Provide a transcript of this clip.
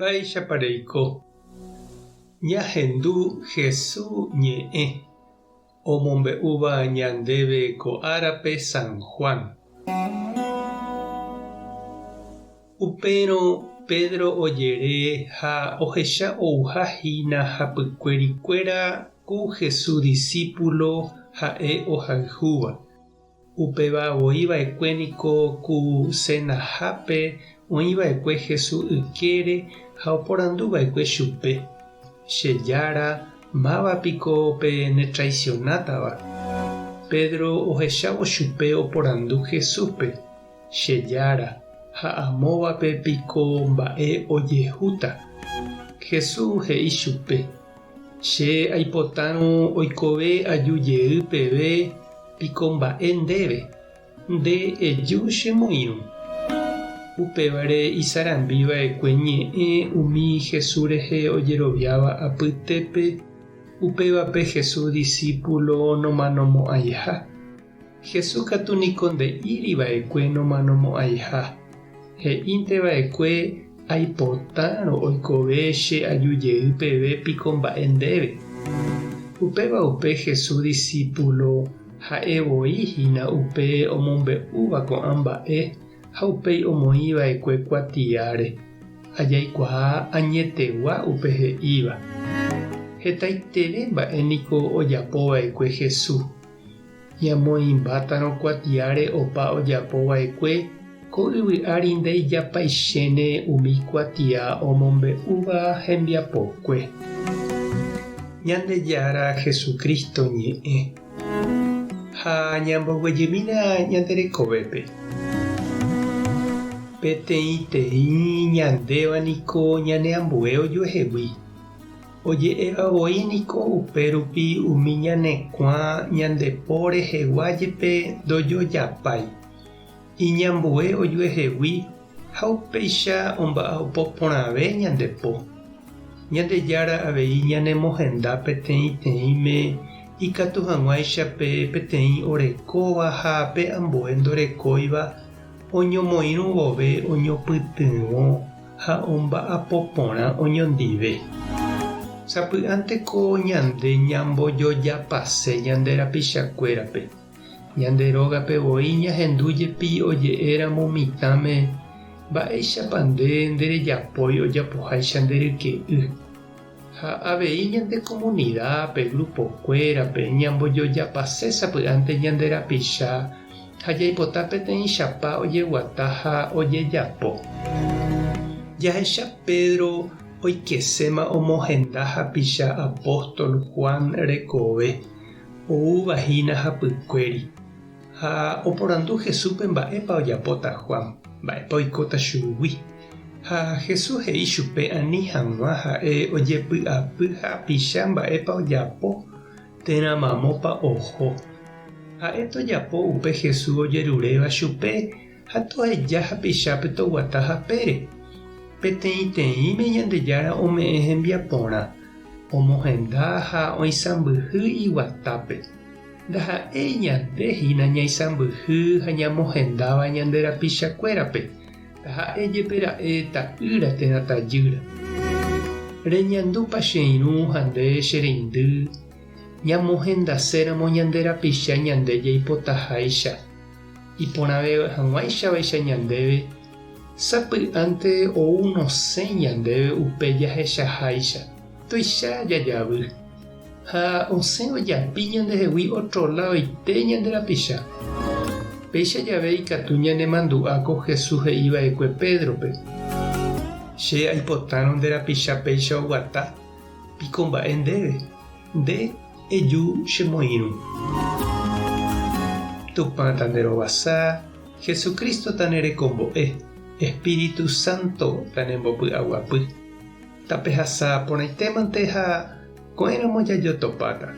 Mba'éichapa reiko? Ñahendu Hesu ñe'ẽ omombe'úva ñandéve ko árape San Juan. Upérõ Pedro ojere ha ohecha ouha hína hapykuerikuéra ku Hesu disípulo ha'e ohayhúva. Upéva voi va'ekue niko ku senahápe oĩ va'ekue Jesús ykére ha oporandu va'ekue chupe, Che Jára, máva piko pe netraisionátava? Pedro ohechávo chupe oporandu Jesúspe, Che Jára, ha amóvape piko mba'e ojehúta? Jesús he'i chupe, Che aipotárõ oikove aju jey peve piko mba'e ndéve, nde eju che moirũ. Upévare isarambi va'ekue ñe'ẽ umi Jesús rehe ojeroviáva apytépe, upévape Jesús disípulo nomanomo'ãiha. Jesús katu niko nde'íri va'ekue nomanomo'ãiha, he'ínte va'ekue Aipotárõ oikove che aju jey peve piko mba'e ndéve. Upéva upe Jesús disípulo ha'e voi hína upe omombe'úva ko'ã mba'e ha upéi omoĩ va'ekue kuatiáre, ha jaikuaa añetegua upe he'íva. Hetaiteve mba'e niko ojapo va'ekue Jesús. Ñamoĩmbátarõ kuatiáre opa ojapo va'ekue, ko yvy ári ndaijapaichéne umi kuatia omombe'úva hembiapokue. Ñandejára Jesucristo ñe'ẽ. Ha ñamboguejymína ñande rekovépe. Peteĩteĩ ñandéva niko ñaneambue ojuehegui. Oje'éva voi niko upérupi umi ñane kuã ñande po rehegua jepe ndojojapái, iñambue ojuehegui ha upéicha omba'apo porãve ñande po. Ñandejára avei ñanemohenda peteĩteĩme ikatu hag̃uáicha pe peteĩ orekóva ha pe ambue ndorekóiva oñomoirũ vove oñopytyvõ ha omba'apo porã oñondive. Sapy'ánteko ñande ñambojojapase ñande rapichakuérape. Ñande rógape voi ñahendu jepi oje'éramo mitãme mba'éichapa nde nderejapói ojapoháicha nde ryke'y. Ha avei ñande komunidápe, grupokuérape, ñambojojapase sapy'ánte ñande rapicha ha jaipota peteĩchapa ojeguata ha ojejapo. Jahecha Pedro oikeséma omohenda hapicha apóstol Juan rekove, oúva hína hapykuéri. Ha oporandu Jesúspe mba'épa ojapóta Juan, mba'épa oikóta chugui. Ha Jesús he'i chupe ani hag̃ua ha'e ojepy'apy hapicha mba'épa ojapo térã mamópa oho. Ha'e tojapo upe Jesús ojeruréva chupe ha toheja hapichápe toguata hapére. Peteĩteĩme Ñandejára ome'ẽ hembiaporã, omohenda ha oisãmbyhy iguatápe. Ndaha'éi ñande hína ñaisãmbyhy ha ñamohendáva ñande rapichakuérape, Taha'e jepe ra'e ta'ýra térã tajýra. Reñandúpa che irũ ha nde che reindy, ñamohendaséramo ñande rapicha ñande jaipotaháicha, iporãve hag̃uáichavaicha ñandéve, sapy'ánte ou nosẽ ñandéve upe jahechaháicha, tuicha jajavy, ha osẽ ojapi ñandehegui ótro ladoite ñande rapicha. Péicha jave ikatu ñanemandu'a ko Jesús he'i va'ekue Pédrope, Che aipotárõ nde rapicha péicha oguata, piko mba'e ndéve, nde eju chemoirũ. Tupã tanderovasa, Jesucristo tanerekombo'e, Espíritu Santo tanembopy'aguapy. Tapehasa porãitémante ha ko'ẽramo jajotopáta.